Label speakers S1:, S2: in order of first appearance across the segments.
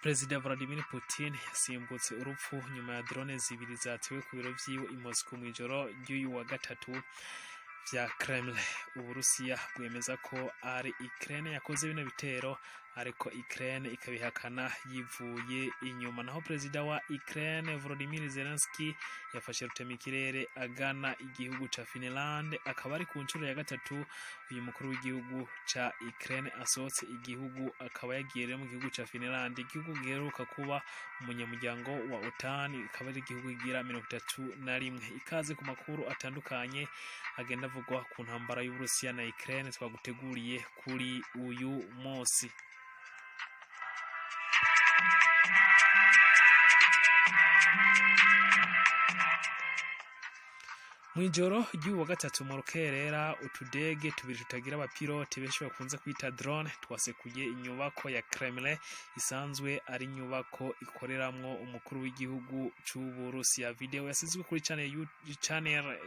S1: Perezida Vladimir Putin yasimbutse urupfu nyuma ya drone zibiri zatewe ku biro vyiwe i Moscow mw'ijoro ry'uyu wa gatatu vya Kremlin. Uburusiya bwemeza ko ari Ukraine yakoze bino bitero, ariko Ukraine ikabihakana yivuye inyuma. Naho perezida wa Ukraine Volodymyr Zelensky yafashe rutemikirere agana igihugu ca Finland, akaba ari ku nshuro ya gatatu uyu mukuru w'igihugu ca Ukraine asohotse igihugu, akaba yagiye rero mu gihugu ca Finland, igihugu giheruka kuba umunyamuryango wa OTAN, ikaba ari igihugu kigira 31. Ikaze ku makuru atandukanye agenda avugwa ku ntambara y'Uburusiya na Ukraine twaguteguriye kuri uyu munsi. Mw'ijoro ry'uyu wa gatatu mu rukerera, utudege tubiri tutagira abapilote benshi bakunze kwita drone twasekuye inyubako ya Kremlin isanzwe ari inyubako ikoreramwo umukuru w'igihugu c'Uburusiya. Video yasizwe kuri channel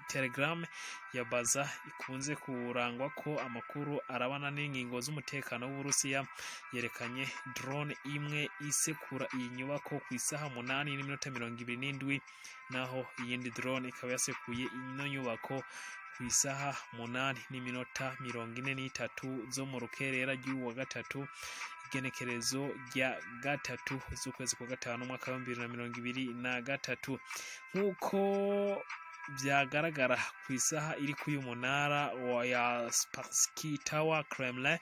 S1: Telegram ya Baza ikunze kurangwa ko amakuru arabana n'ingingo z'umutekano w'Uburusiya yerekanye drone imwe isekura iyi nyubako ku isaha 8:27, naho iyindi drone ikaba yasekuye ino nyubako ku isaha 8:43 zo mu rukerera ry'uyu wa gatatu, igenekerezo rya 3 z'ukwezi kwa 5 umwaka wa 2023, nk'uko vyagaragara ku isaha iri kuri uyu munara wa ya Spassky Tower Kremlin.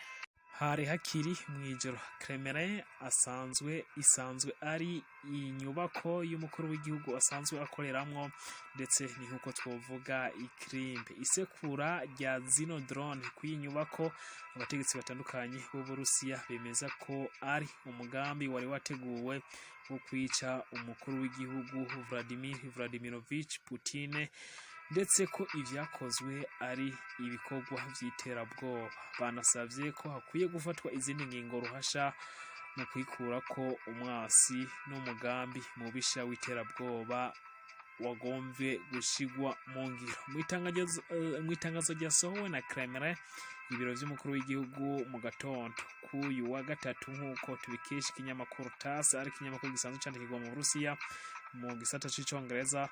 S1: Hari hakiri mw'ijoro. Kremlin asanzwe isanzwe ari inyubako y'umukuru w'igihugu asanzwe akoreramwo, ndetse ni nkuko twovuga ikirimbe. Isekura rya zino drone kw'iyi nyubako, abategetsi batandukanye b'Uburusiya bemeza ko ari umugambi wari wateguwe wo kwica umukuru w'igihugu Vladimir Vladimirovich Putin, ndetse ko ivyakozwe ari ibikorwa vy'iterabwoba. Banasavye ko hakwiye gufatwa izindi ngingo ruhasha mu kwikurako umwasi n'umugambi mubisha w'iterabwoba wagomvye gushigwa mu ngiro. Mw'itangazo ryasohowe na Kremlin, ibiro vy'umukuru w'igihugu mu gatondo k'uyu wa gatatu, nk'uko tubikesha ikinyamakuru TASS, ari ikinyamakuru gisanzwe candikirwa mu Burusiya mu gisata c'icongereza,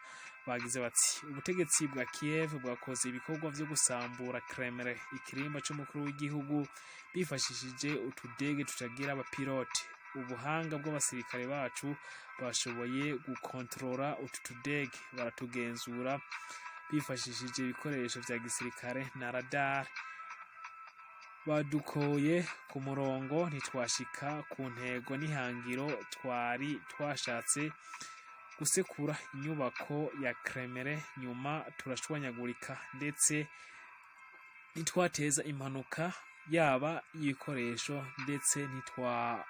S1: bagize bati: ubutegetsi bwa Kiev bwakoze ibikorwa vyo gusambura Kremlin, ikirimba c'umukuru w'igihugu, bifashishije utudege tutagira abapilote. Ubuhanga bw'abasirikare bacu bashoboye gukontorora utu tudege, baratugenzura bifashishije ibikoresho vya gisirikare na radar. Badukoye ku murongo, ntitwashika ku ntego n'ihangiro twari twashatse gusekura inyubako ya Kremlin, nyuma turashwanyagurika, ndetse ntitwateza impanuka yaba y'ibikoresho, ndetse ntitwateza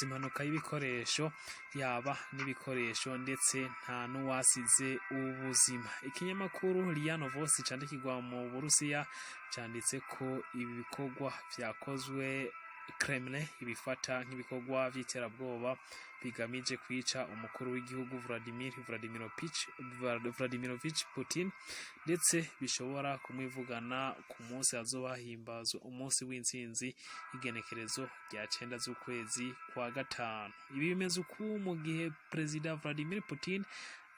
S1: impanuka y'ibikoresho yaba n'ibikoresho, ndetse nta n'uwasize ubuzima. Ikinyamakuru RIA Novosti candikirwa mu Burusiya canditse ko ibi bikorwa vyakozwe Kremlin ibifata nk'ibikorwa vy'iterabwoba bigamije kwica umukuru w'igihugu Vladimir Vladimirovich Putin, ndetse bishobora kumwivugana ku munsi hazoba himbazwa umunsi w'intsinzi, igenekerezo rya 9 z'ukwezi kwa 5. Ibi bimeze uku mu gihe Perezida Vladimir Putin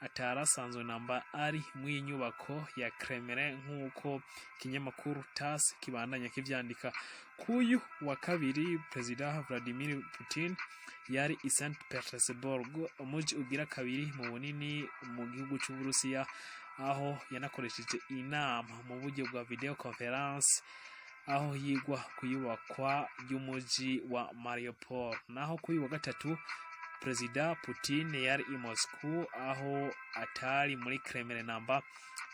S1: atarasanzwe namba ari mw'iyi nyubako ya Kremlin, nk'uko ikinyamakuru TASS kibandanya kivyandika. Kuyu wa kabiri, Perezida Vladimir Putin yari i St Petersburg, umuji ugira kabiri mu bunini mu gihugu c'Uburusiya, aho yanakoresheje inama mu buryo bwa video conference aho yigwa kuyubakwa ry'umuji wa Mariupol. Naho kuri wa gatatu, Perezida Putin yari i Moscow, aho atari muri Kremlin namba,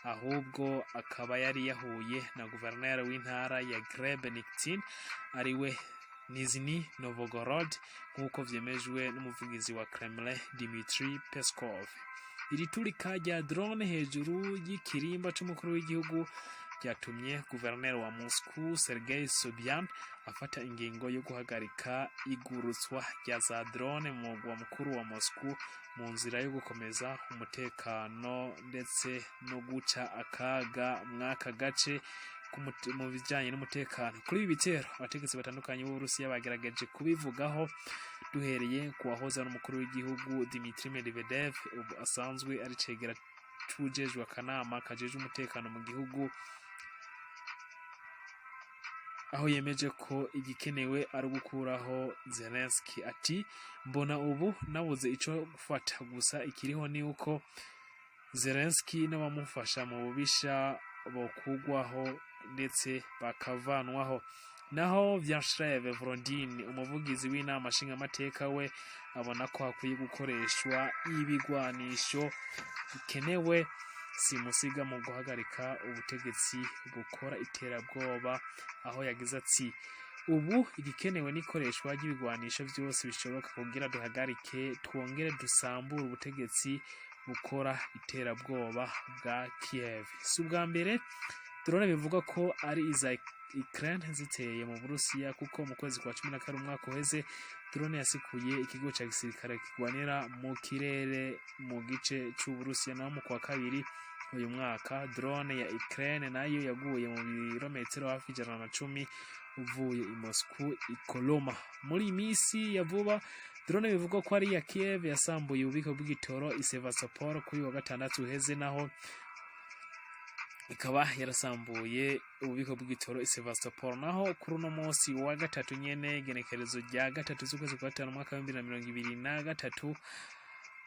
S1: ahubwo akaba yari yahuye na guverineri w'intara ya Grebenikin, ariwe Nizhny Novgorod, nk'uko vyemejwe n'umuvugizi wa Kremlin Dmitry Peskov. Iri turika rya drone hejuru y'ikirimba c'umukuru w'igihugu ryatumye guverineri wa Moscow Sergei Sobyanin afata ingingo yo guhagarika igurutswa rya za drone mu mugwa mukuru wa Moscow, mu nzira yo gukomeza umutekano ndetse no guca akaga mw'aka gace mu bijanye n'umutekano. Kuri ibi bitero, abategetsi batandukanye b'Uburusiya bagerageje kubivugaho, duhereye ku wahoze ari umukuru w'igihugu Dmitry Medvedev, ubu asanzwe ari cegera c'uwujejwe akanama kajejwe umutekano mu gihugu, aho yemeje ko igikenewe ari ugukuraho Zelensky. Ati: "Mbona ubu nabuze ico gufata, gusa ikiriho ni uko Zelensky n'abamufasha mu bubisha bokugwaho ndetse bakavanwaho." Naho Vyacheslav Volodin, umuvugizi w'inama nshingamateka, we abona ko hakwiye gukoreshwa ibigwanisho bikenewe simusiga mu guhagarika ubutegetsi bukora iterabwoba, aho yagize ati: "Ubu igikenewe n'ikoreshwa ry'ibigwanisho vyose bishoboka kugira duhagarike twongere dusambure ubutegetsi bukora iterabwoba bwa Kiev." Si ubwa mbere drone bivugwa ko ari iza Ukraine ziteye mu Burusiya, kuko mu kwezi kwa 12 umwaka uheze drone yasikuye ikigo ca gisirikare kigwanira mu kirere mu gice c'Uburusiya. Naho mu kwa kabiri uyu mwaka, drone ya Ukraine nayo yaguye mu birometero hafi 110 uvuye i Moscow, i Koloma. Muri iyi minsi ya vuba, drone bivugwa ko ari iya Kiev yasambuye ububiko bw'igitoro i Sevastopol kuri wa gatandatu uheze, naho ikaba yarasambuye ububiko bw'igitoro i Sevastopol. Naho kuri uno munsi wa gatatu nyene, igenekerezo rya 3 z'ukwezi kwa gatanu umwaka wa 2023,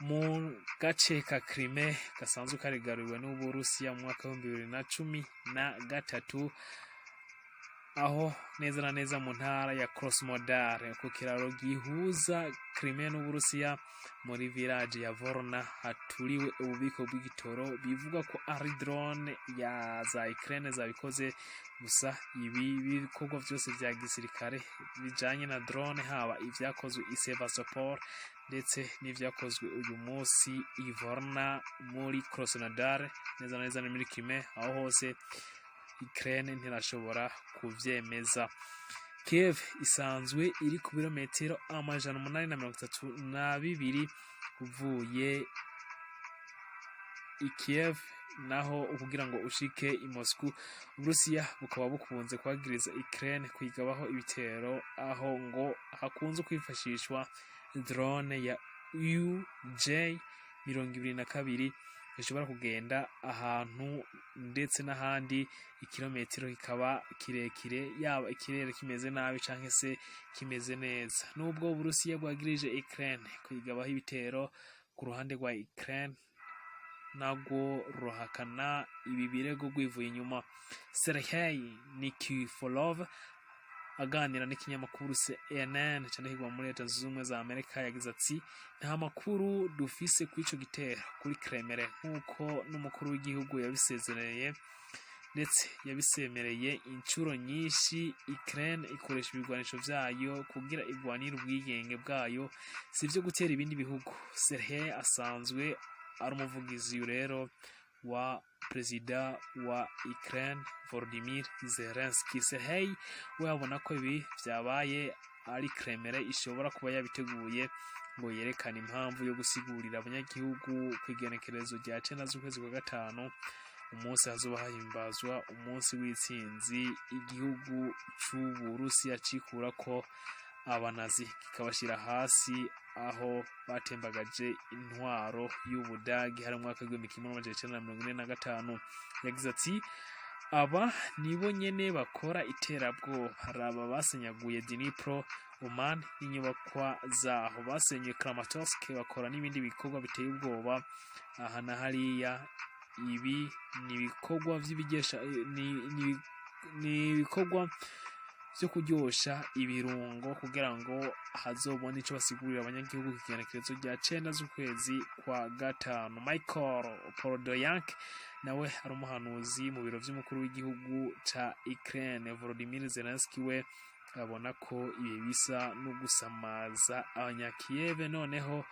S1: mu gace ka Crimea gasanzwe karigaruriwe n'Uburusiya mu mwaka wa 2013, aho neza na neza mu ntara ya Krasnodar, ku kiraro gihuza Crimea n'Uburusiya, muri village ya Vorna, haturiwe ububiko bw'igitoro bivugwa ko ari drone ya za Ukraine zabikoze. Gusa ibi bikorwa vyose vya gisirikare bijanye na drone, haba ivyakozwe i Sevastopol ndetse n'ivyakozwe uyu munsi i Vorna muri Krasnodar, neza na neza ni muri Crimea, aho hose Ukraine ntirashobora kuvyemeza. Kiev isanzwe iri ku birometero 832 uvuye i Kiev, naho kugira ngo ushike i Moscow. Uburusiya bukaba bukunze kwagiriza Ukraine kwigabaho ibitero, aho ngo hakunze kwifashishwa drone ya UJ 22 ishobora kugenda ahantu ndetse n'ahandi ikirometero kikaba kirekire, yaba ikirere kimeze nabi canke se kimeze neza. Nubwo Uburusiya bwagirije Ukraine kwigabaho ibitero, ku ruhande rwa Ukraine nabwo ruhakana ibi birego rwivuye inyuma. Sergei Nikiforov, aganira n'ikinyamakuru CNN candikirwa muri Leta Zunze Ubumwe za Amerika, yagize ati: "Nta makuru dufise kuri ico gitero kuri Kremlin, nk'uko n'umukuru w'igihugu yabisezereye ndetse yabisemereye inshuro nyinshi. Ukraine ikoresha ibigwanisho vyayo kugira igwanire ubwigenge bwayo, si ivyo gutera ibindi bihugu." Sergei asanzwe ari umuvugizi rero wa perezida wa Ukraine Volodymyr Zelensky. Sergei we abona ko ibi vyabaye ari Kremlin ishobora kuba yabiteguye ngo yerekane impamvu yo gusigurira abanyagihugu ku igenekerezo rya 9 z'ukwezi kwa gatanu, umunsi hazoba hahimbazwa umunsi w'intsinzi igihugu c'Uburusiya cikurako abanazi kikabashira hasi, aho batembagaje intwaro y'Ubudagi hari mu mwaka wa 1945. Yagize ati: "Aba nibo nyene bakora iterabwoba. Raba basenyaguye Dnipro, Uman n'inyubakwa zaho, basenyuye Kramatorsk, bakora n'ibindi bikorwa biteye ubwoba aha na hariya. Ibi ni ibikorwa vy'ibigesha, ni ibikorwa vyo kuryosha ibirungo kugira ngo hazobone ico basigurira abanyagihugu ku igenekerezo rya 9 z'ukwezi kwa gatanu." Michael Podolyak nawe ari umuhanuzi mu biro vy'umukuru w'igihugu ca Ukraine Volodymyr Zelensky, we abona ko ibi bisa no gusamaza abanyakiyeve, noneho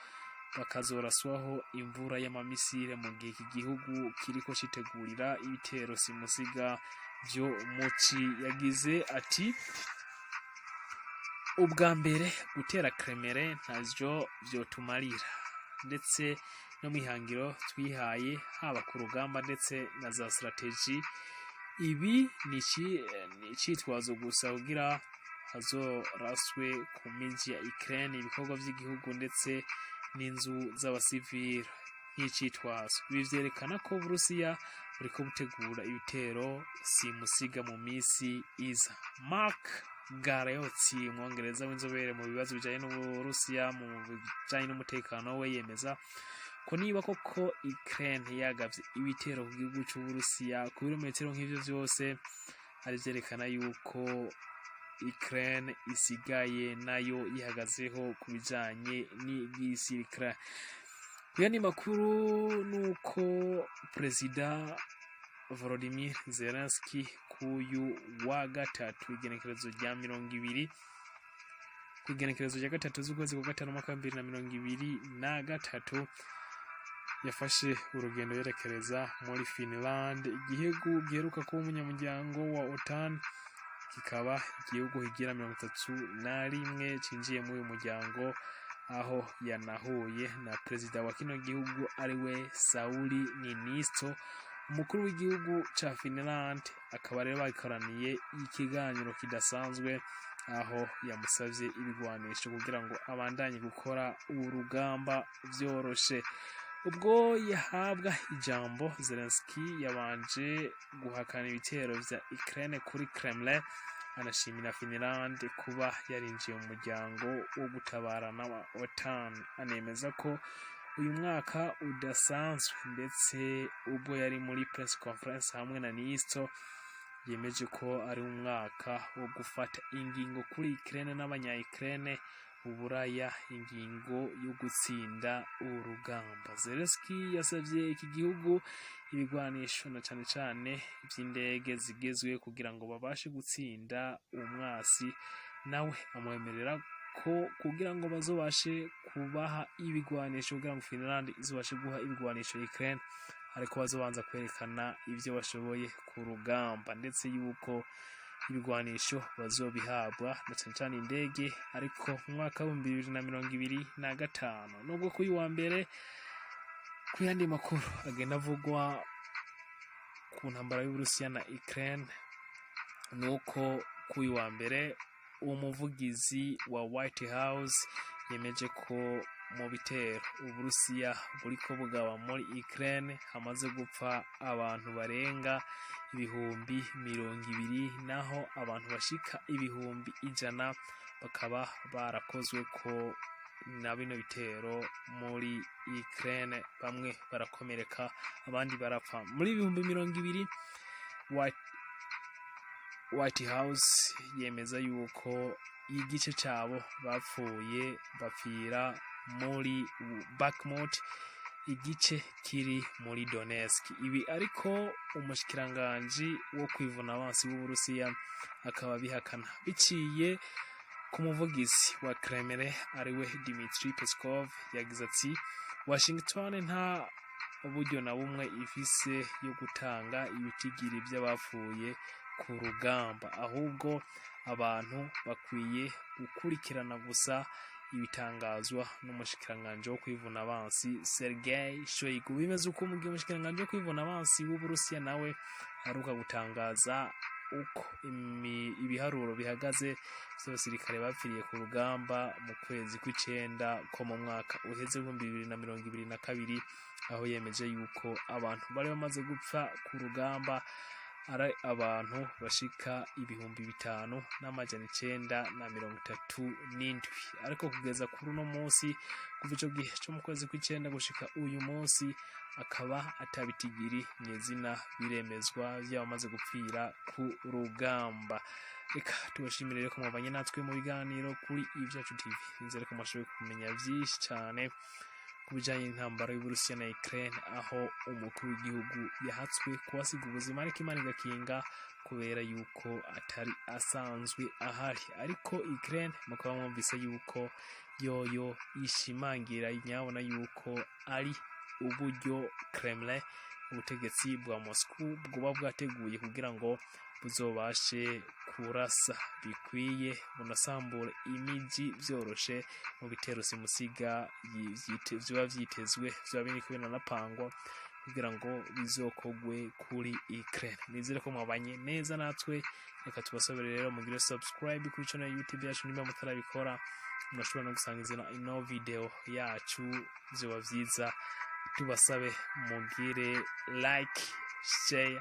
S1: bakazoraswaho imvura y'amamisire mu gihe iki gihugu kiriko citegurira ibitero simusiga vyo muci. Yagize ati: "Ubwa mbere, gutera Kremlin ntavyo vyotumarira, ndetse no mw'ihangiro twihaye, haba ku rugamba ndetse na za strategy. Ibi ni icitwazo gusa kugira hazoraswe ku miji ya Ukraine, ibikorwa vy'igihugu ndetse n'inzu z'abasivili nk'icitwazo. Ibi vyerekana ko Uburusiya buriko butegura ibitero simusiga mu misi iza. Mark Gareyotsi, umwongereza w'inzobere mu bibazo bijanye n'Uburusiya mu bijanye n'umutekano we, yemeza ko niba koko Ukraine yagavye ibitero ku gihugu c'Uburusiya ku birometero nk'ivyo vyose, ari vyerekana yuko Ukraine isigaye nayo yihagazeho ku bijanye n'igisirikare. Ku yandi makuru, nuko Perezida Volodymyr Zelensky kuyu wa gatatu, igenekerezo rya 20, ku igenekerezo rya 3 z'ukwezi kwa gatanu umwaka wa 2023, yafashe urugendo yerekereza muri Finland, igihugu giheruka kuba umunyamuryango wa OTAN, kikaba igihugu higira 31 cinjiye muri uyu muryango, aho yanahuye na perezida wa kino gihugu, ariwe Sauli Niinisto. Umukuru w'igihugu ca Finland akaba rero bakoraniye ikiganiro kidasanzwe, aho yamusavye ibigwanisho kugira ngo abandanye gukora urugamba vyoroshe. Ubwo yahabwa ijambo, Zelensky yabanje guhakana ibitero vya Ukraine kuri Kremlin, anashimira Finland kuba yarinjiye mu muryango wo gutabarana wa OTAN, anemeza ko uyu mwaka udasanzwe. Ndetse ubwo yari muri press conference hamwe na Niinisto, yemeje ko ari umwaka wo gufata ingingo kuri Ukraine n'abanya Ukraine, uburaya ingingo yo gutsinda urugamba. Zelensky yasavye iki gihugu ibigwanisho, na cane cane ivy'indege zigezwe, kugira ngo babashe gutsinda umwasi. Nawe amwemerera ko kugira ngo bazobashe kubaha ibigwanisho, kugira ngo Finland izobashe guha ibigwanisho Ukraine, ariko bazobanza kwerekana ivyo bashoboye ku rugamba, ndetse yuko ibigwanisho bazobihabwa, na cane cane indege, ariko mu mwaka w'2025. Nubwo kuri wa mbere, ku yandi makuru agenda avugwa ku ntambara y'Uburusiya na Ukraine, nuko kuri wa mbere umuvugizi wa White House yemeje ko mu bitero Uburusiya buriko bugaba muri Ukraine hamaze gupfa abantu barenga 20,000, naho abantu bashika 100,000 bakaba barakozwe ko na bino bitero muri Ukraine, bamwe barakomereka, abandi barapfa. Muri 20,000, White House yemeza yuko igice cabo bapfuye bapfira muri Bakhmut, igice kiri muri Donetsk. Ibi ariko umushikiranganji wo kwivuna abansi w'Uburusiya akaba bihakana biciye ku muvugizi wa Kremlin, ariwe Dmitry Peskov. Yagize ati: "Washington nta buryo na bumwe ifise yo gutanga ibitigiri by'abapfuye ku rugamba, ahubwo abantu bakwiye gukurikirana gusa ibitangazwa n'umushikiranganji wo kwivuna abansi Sergei Shoigu." Bimeze uko mu gihe umushikiranganji wo kwivuna abansi w'Uburusiya nawe aheruka gutangaza uko ibiharuro bihagaze vy'abasirikare bapfiriye ku rugamba mu kwezi kw'icenda ko mu mwaka uheze 2022, aho yemeje yuko abantu bari bamaze gupfa ku rugamba ari abantu bashika 5937. Ariko kugeza kuri uno munsi, kuva ico gihe co mu kwezi kw'icenda gushika uyu munsi, akaba atabitigiri nyezina biremezwa vy'abamaze gupfira ku rugamba. Reka tubashimire rero ko mwabanye natwe mu biganiro kuri Ivyacu TV. Nizere ko mwashoboye kumenya vyinshi cane ku bijanye n'intambara y'Uburusiya na Ukraine, aho umukuru w'igihugu yahatswe kuhasiga ubuzima, ariko Imana igakinga kubera yuko atari asanzwe ahari. Ariko Ukraine mukaba mwumvise yuko yoyo ishimangira nyabona yuko ari uburyo Kremlin, ubutegetsi bwa Moscow, bwoba bwateguye kugira ngo buzobashe kurasa bikwiye, bunasambure imiji vyoroshe mu bitero simusiga vyoba vyitezwe, vyoba biriko biranapangwa. kugira ngo bizokogwe kuri Ukraine. Nizere ko mwabanye neza natwe. Reka tubasabire rero mugire subscribe kuri channel ya YouTube yacu niba mutarabikora. Murashobora no gusangiza ino video yacu, vyoba vyiza. Tubasabe mugire like, share.